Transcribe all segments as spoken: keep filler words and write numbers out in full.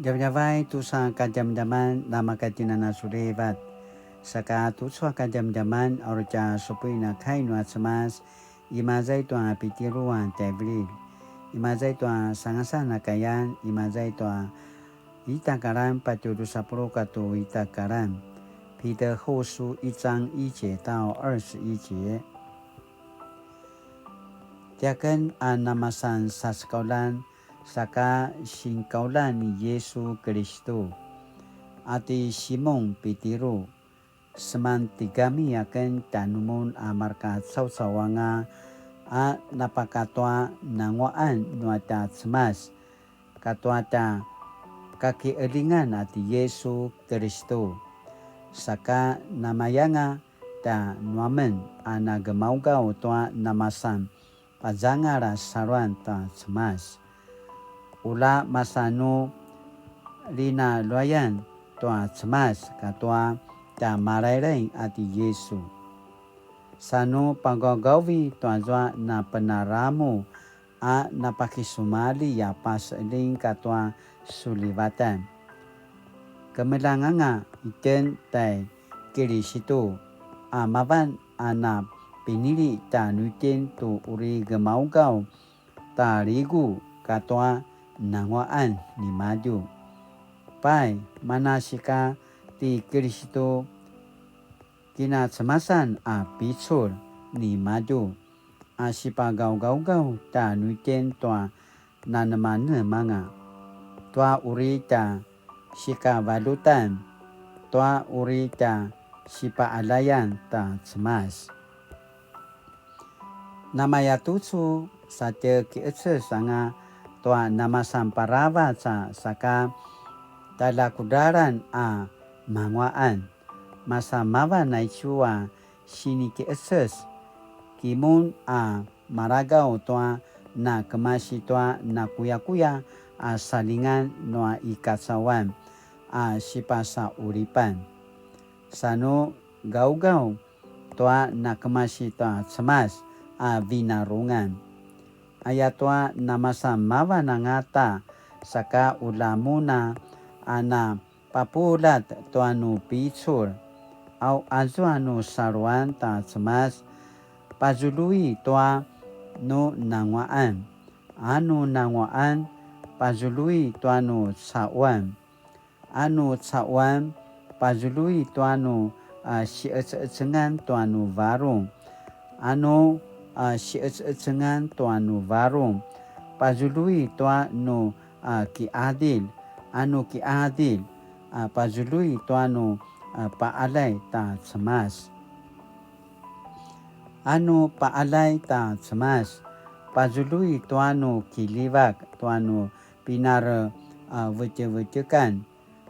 Djavadjavay tusa kadjamadjaman, namakatinana sulivat. Saka tucu a kadjamadjaman, a uri tja supuin a kai nua Cemas, imaza i tua Pitiru a tjaivililj, imaza i tua sangasan a kayan, imaza i tua ita karan patje drusa puluq katua ita karan. 彼得後書一章一節到二十一節。 Tiaken a namasan sasekauljan, saka sinkauljan ni Yisu Kilistu, a ti Simung Pitiru, seman tigami aken tjanumun a marka caucau anga a napakatua nanguaqan nua tja Cemas, katua tja kakielingan a ti Yisu Kilistu. Saka namayanga tjanuamen a nagemaugaw tua namasan pazangal a saluan ta Cemas. Ula masa nu linaluayan tua Cemas katua tja Malailai a ti Yisu. Sa nu pagaugavi tuazua napenaramu a napakisumalji a paseqeljing katua sulivatan. Kemeljang anga itjen tai Kilisitu a mavan a na pinili tjanuitjen tu uri gemaugaw ta ligu katua nanguaqan nimadju. Pai, manasika ti Kilisitu kinacemasan a picul nimadju, a sipagaugaugau tjanuitjen tua nanemanemanga, tua uri tja sikavaljutan, tua uri tja sipaqaljayan ta Cemas. Namayatucu satje kiqeces anga tua namasan paravac a saka tjaljakudralan a manguaqan. Masa mavan aicu a sinikiqeces, kimun a maragaw tua nakemasi tua nakuyakuya a salingan nua i kacauan a sipasaqulipan. Sa nu gaugaw tua nakemasi tua Cemas a vinarungan. Ayatua namasan mavan angata saka ula mun a na papuljat tua nu picul, au azua nu saluan ta Cemas, pazuljui tua nu nanguaqan, a nu nanguaqan, pazuljui tua nu caquan, a nu caquan, pazuljui tua nu, a, siqeceqecengan tua nu varung, a nu, a, siqeceqecengan tua nu varung, pazuljui tua nu a, kiqadilj, a nu kiqadilj, a, pazuljui tua nu, a, paqaljay ta Cemas. A nu paqaljay ta Cemas, pazuljui tua nu kiljivak tua nu pinare, a, vetjevetjekan,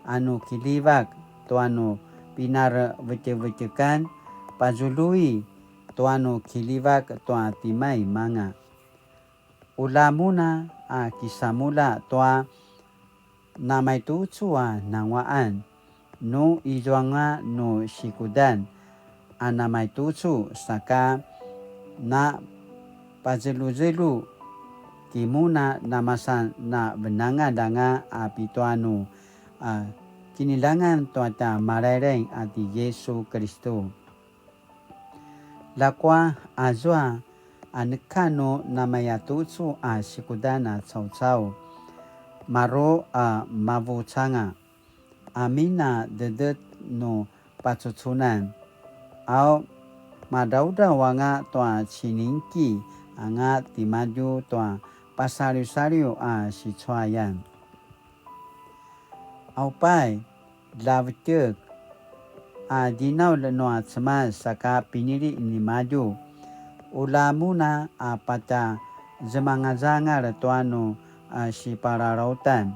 a nu kiljivak tua nu pinare vetjevetjekan, pazuljui tua nu kiljivak tua timaimanga. Ula mun a kisamulja tua namaitucu a nanguaqan, nu izuanga nu sikudan a namaitucu saka na pazeluzelu, kimun a namasan na venangalj anga a pitua nu, a, kineljangan tua tja Malaileng a ti Yisu Kilistu. Ljakua azua a neka nu namayatucu a sikudan a caucau, maru a mavucanga, amin a dedet nu pacucunan, au madraudraw anga tua ciningki anga timadju tua pasaliusaliu a sicuayan. Au pai, ljavetjek a dinaulj nua Cemas saka pinili nimadju. Ula mun a patjazemangazangal tua nu, a, sipalalautan.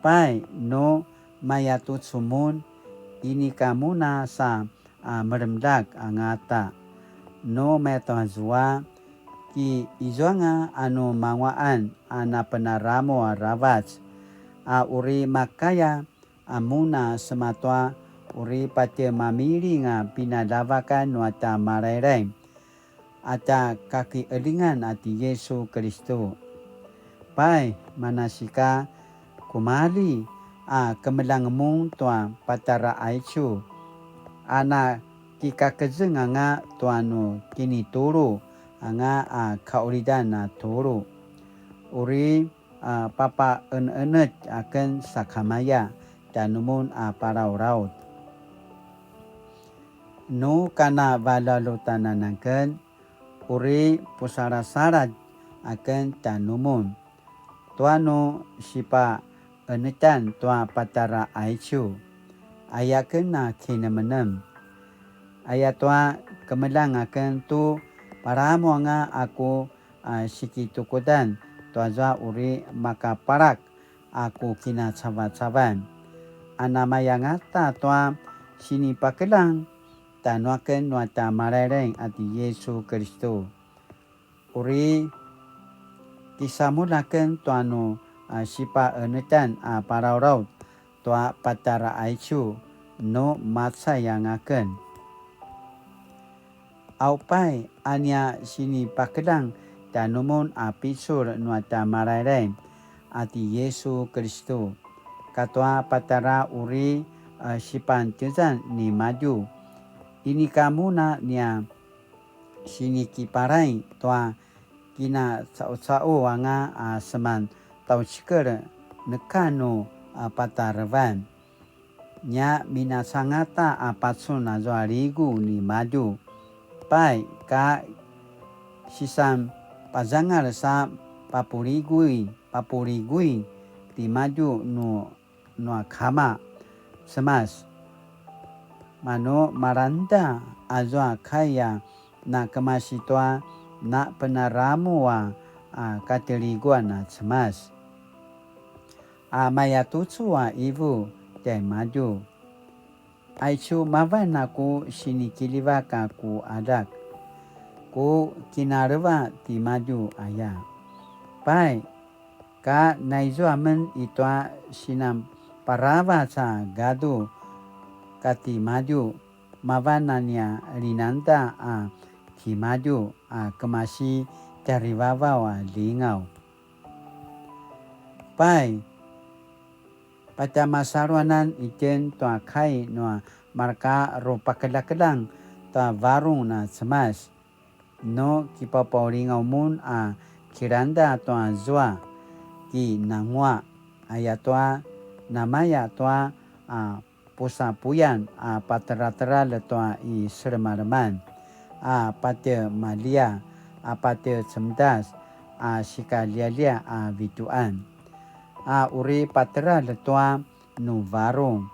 Pai, nu mayatucu mun, inika mun a sa, a, melemlak angata. Nu mayatazua, ki izuanga a nu manguaqan a napenaramu aravac, a uri makaya a mun a sematua uri patje mamiling a pinaljavakan nua tja Malaileng a tja kakielingan a ti Yisu Kilistu. Pai, manasika, kumalji a kemeljang mun tua patjara aicu, a na kikakezeng anga tua nu kinitulu anga a kaulidan a tulu. Uri a, papaenenetj aken sakamaya tjanumun a palaulaut. Nu kana valjualjutan anan aken, uri pusalasaladj aken tjanumun. Tua nu sipaenetjan tua patjara aicu, aya ken a kinemenem. Ayatua kemeljang aken tu palamu anga a ku a sikitukudan tuazua uri makapalak a ku kinacavacavan. A namayangata tua sinipakeljang tjanuaken nua tja Malaileng a ti Yisu Kilistu. Uri kisamuljaken tua nu, a, sipaenetjan a palaulaut tua patjara aicu nu macay anga ken. Aupay a nia sinipakeljang tjanumun a picul nua tja Malaileng a ti Yisu Kilistu, katua patjara uri, a, sipantjezan nimadju. Inika mun a nia sinikipalay tua kinacaucau anga a seman tjaucikel neka nu, a, patarevan. Nia minacangata a pacun azua ligu nimadju. Pai ka sisan pazangal sa papuligui, papuligui timadju nu nua kama Cemas. Manu malangda azua kai a na kemasi tua na penaramu a, a kateliguan a Cemas. A mayatucu a ivu tjaimadju. Aicu mavan a ku sinikiljivak a ku aljak, ku kinaleva timadju aya. Pai, ka naizua men i tua sinanparavac a gadu katimadju, mavan a nia linangda a timadju a kemasi tjarivavaw a lingaw. Pai, patjamasaluanan itjen tua kai nua marka rupakeljakeljang tua varung na Cemas, nu kipapaulingaw mun a kilangda tua zua, ki nangua, ayatua namaya tua a pusapuyan a pateratelar tua i selemaleman, a patje malia, a patje cemedas, a sikalialia a vitjuan, a uri patelar tua nu varung,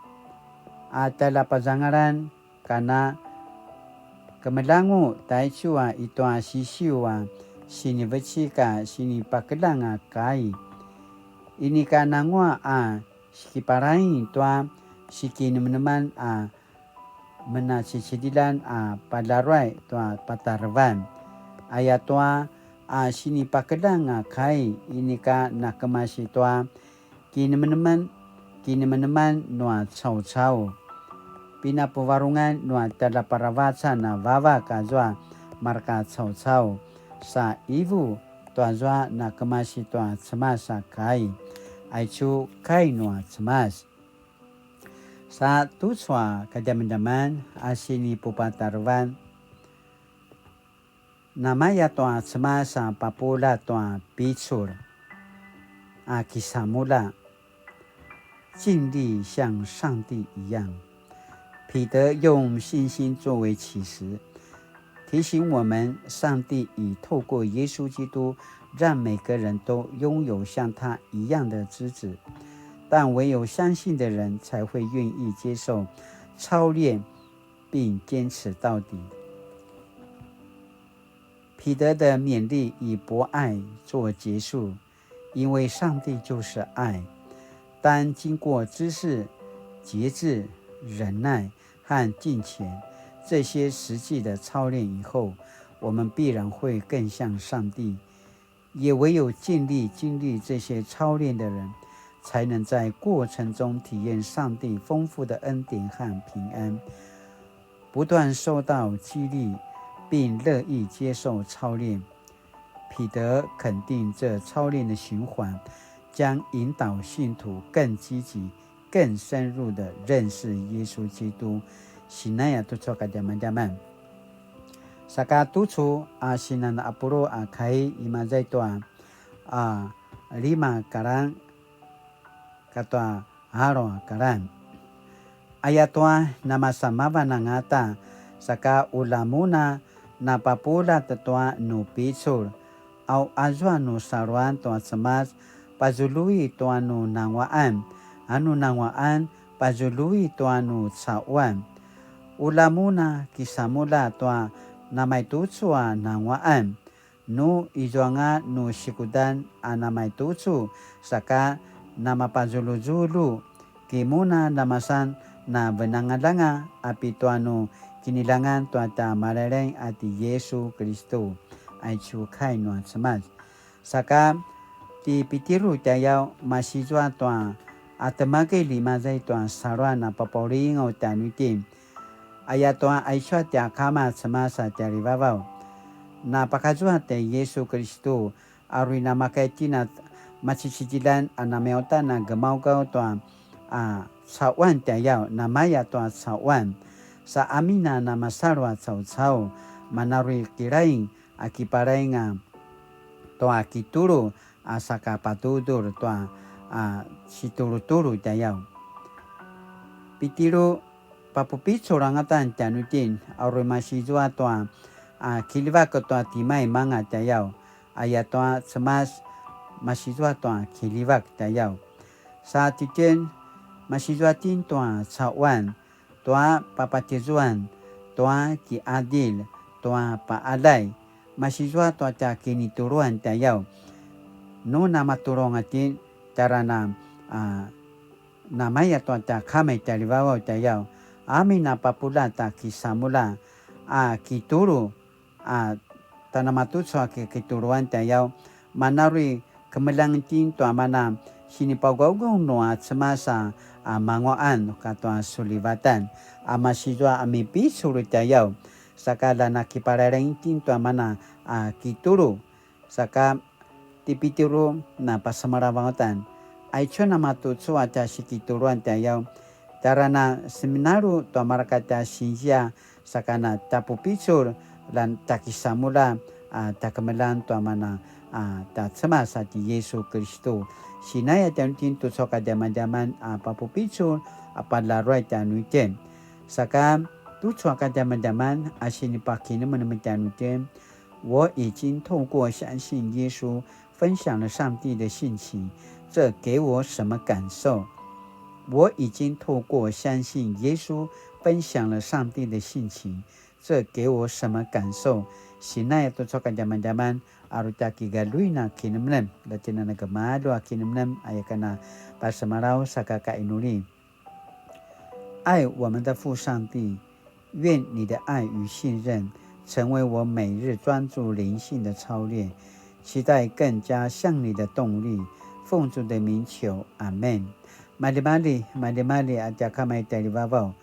a tjaljapazangalan kana kemeljangu taicu a i tua sisiu a sinivecik a sinipakeljang a kai. Inika nangua a sikiparaing tua sikinemeneman a menacicidiljan a palaruay tua patarevan. Ayatua a sinipakeljang a kai inika nakemasi tua kinemeneman, kinemeneman nua caucau. Pinapuvarungan nua tjaljaparavacan a vavak azua marka caucau sa ivu tuazua nakemasi tua Cemas a kai. Aicu kai nua Cemas. Sa tucu a kadjamadjaman a sinipupatarevan, namaya tua Cemas a papuljat tua picul a kisamulja, 尽力像上帝一样。彼得用信心作为起始，提醒我们，上帝已透过耶稣基督，让每个人都拥有像他一样的资质。但唯有相信的人才会愿意接受操练，并坚持到底。彼得的勉励以博爱做结束，因为上帝就是爱。当经过知识、节制、忍耐和敬虔这些实际的操练以后，我们必然会更像上帝。也唯有尽力经历这些操练的人，才能在过程中体验上帝丰富的恩典和平安，不断受到激励，并乐意接受操练。彼得肯定这操练的循环将引导信徒更积极、更深入的認識耶穌基督。Sinaya tucu a kadjamadjaman. Saka tucu a sinan apulu a kai imaza i tua a lima karan katua alu a karan. Ayatua namasan mavan angata, saka ula mun a napapuljat tua nu picul, au azua nu saluan tua Cemas, pazului tua nu nanguaqan, a nu nanguaqan, pazului tua nu cauan. Ula mun a kisamulja tua namaitucu a nanguaqan, nu izuanga nu sikudan a namaitucu, saka namapazuljuzulju, ki mun a namasan na venangalanga a pitua nu kiniljangan tua tja Malailaing a ti Yesu Kilistu, aicu kai nua Cemas. Saka ti Pitiru tjayaw, masizua tua a temagilj imaza i tua saluan a papaulingaw tjanuitjen. Ayatua aicu a tja Kama Cemas a tjarivavaw. Napakazua tjai Yesu Kilistu, a uri namakay tjina macicidiljan a namiyautan a gemaugaw tua a cauan tjayaw, namaya tua cauan. Sa amin a namasalu a caucau, mana uri kilaing a kipalaing a tua kitulu a saka patudur tua a situlutulu tjayaw. Pitiru, papupicul angatan tjanuitjen, a uri masizua tua a kiljivak tua timaimanga tjayaw, ayatua Cemas masizua tua kiljivak tjayaw. Sa titjen, masizua itjen tua cauan, tua papatizuan, tua kiadil, tua paalay, masizua tua tja kinituluan tjayaw. Nu namatulung itjen, tjara na, a, namaya tua tja Kama i tjarivavaw tjayaw. Amin a papuljat a kisamulja, a kitulu, a tjanamatucu a ki-, kituluan tjayaw, mana uri kemeljang itjen tua mana sinipagaugaw nua Cemas a, a manguaqan katua sulivatan, a masizua a mipicul tjayaw, saka lja nakipalailaing itjen tua mana a kitulu, saka ti Pitiru na pasemalaw angatan, aicu namatucu a tja sikituluan tjayaw, tjara na seminalu tua mareka tja sinzia, saka na tja pupicul, lja tja kisamulja, a tja kemeljang tua mana, a tja Cemas a ti Yesu Kilistu. Sinaya tjanuitjen tucu a kadjamadjaman a papupicul, a palaruay tjanuitjen. Saka tucu a kadjamadjaman a sinipakinemenem tjanuitjen, 我已经透过相信耶稣分享了上帝的性情，这给我什么感受？我已经透过相信耶稣分享了上帝的性情，这给我什么感受？Sinaya tucu a kadjamadjaman, a uri tja kigaluin a kinemenem, lja itjen a na gemalju a kinemenem, aya ken a pasemalaw saka kainuli. 爱我们的父上帝，愿你的爱与信任成为我每日专注灵性的操练，期待更加像你的动力。奉主的名求，阿们。Maljimalji, maljimalji a tja Kama i tjarivavaw,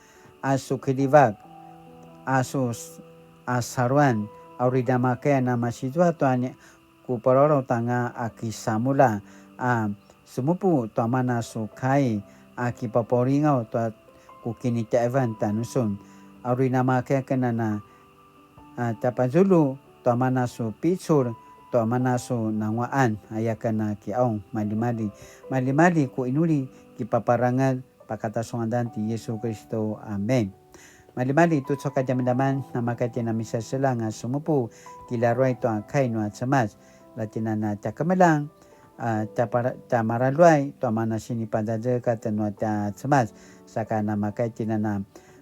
a su kiljivak, a su s-, a saluan, a uri namakaya namasizua tua ni-, ku palalautanga a kisamulja, a semupu tua mana su kai, a kipapaulingaw tua ku kinitjaivan tjanusun, a uri namakaya ken a na, a tjapazulju tua mana su picul, tua mana su nanguaqan, aya ken a kiqaung. Maljimalji, maljimalji ku inuli, kipaparangez, pakata su ngadan ti Yesu Kilistu. Amen. Maljimalji tucu a kadjamadjaman, namakaya itjen a misaseljang a semupu, kilaruay tua kai nua Cemas, lja itjen a na tja kemeljang, a, tja para-, tja maraluay tua mana sinipazazekatj nua tja Cemas, saka namakaya itjen a na,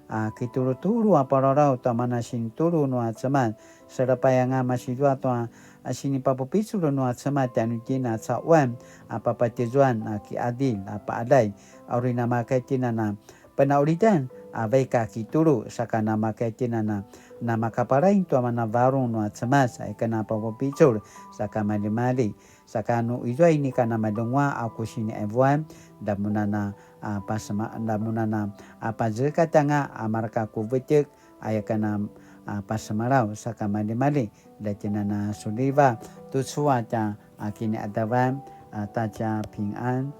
a, kitulutulu a palalaw tua mana sinitulu nua Cemas, selepay anga masizua tua, a, sinipapupicul nua Cemas tjanuitjen a caquan, a, papatizuan, a, kiqadilj, a, paqaljay, a, uri namakaya itjen a na penaqulidan, a, vaik a kitulu, saka namakaya itjen a na, namakapalaing tua mana varung nua Cemas, a, aya ken a papupicul, saka maljimalji. Saka nu izua inika namaljenguaq a ku siniqivuan, lja mun a na, a, pasema-, lja mun a na, a, pazekatj anga, a, mareka ku vetjek, aya ken a, a, pasemalaw, saka maljimalji, lja itjen a na suliva, tucu a tja, a, kiniqadavan, a, ta tja pingan.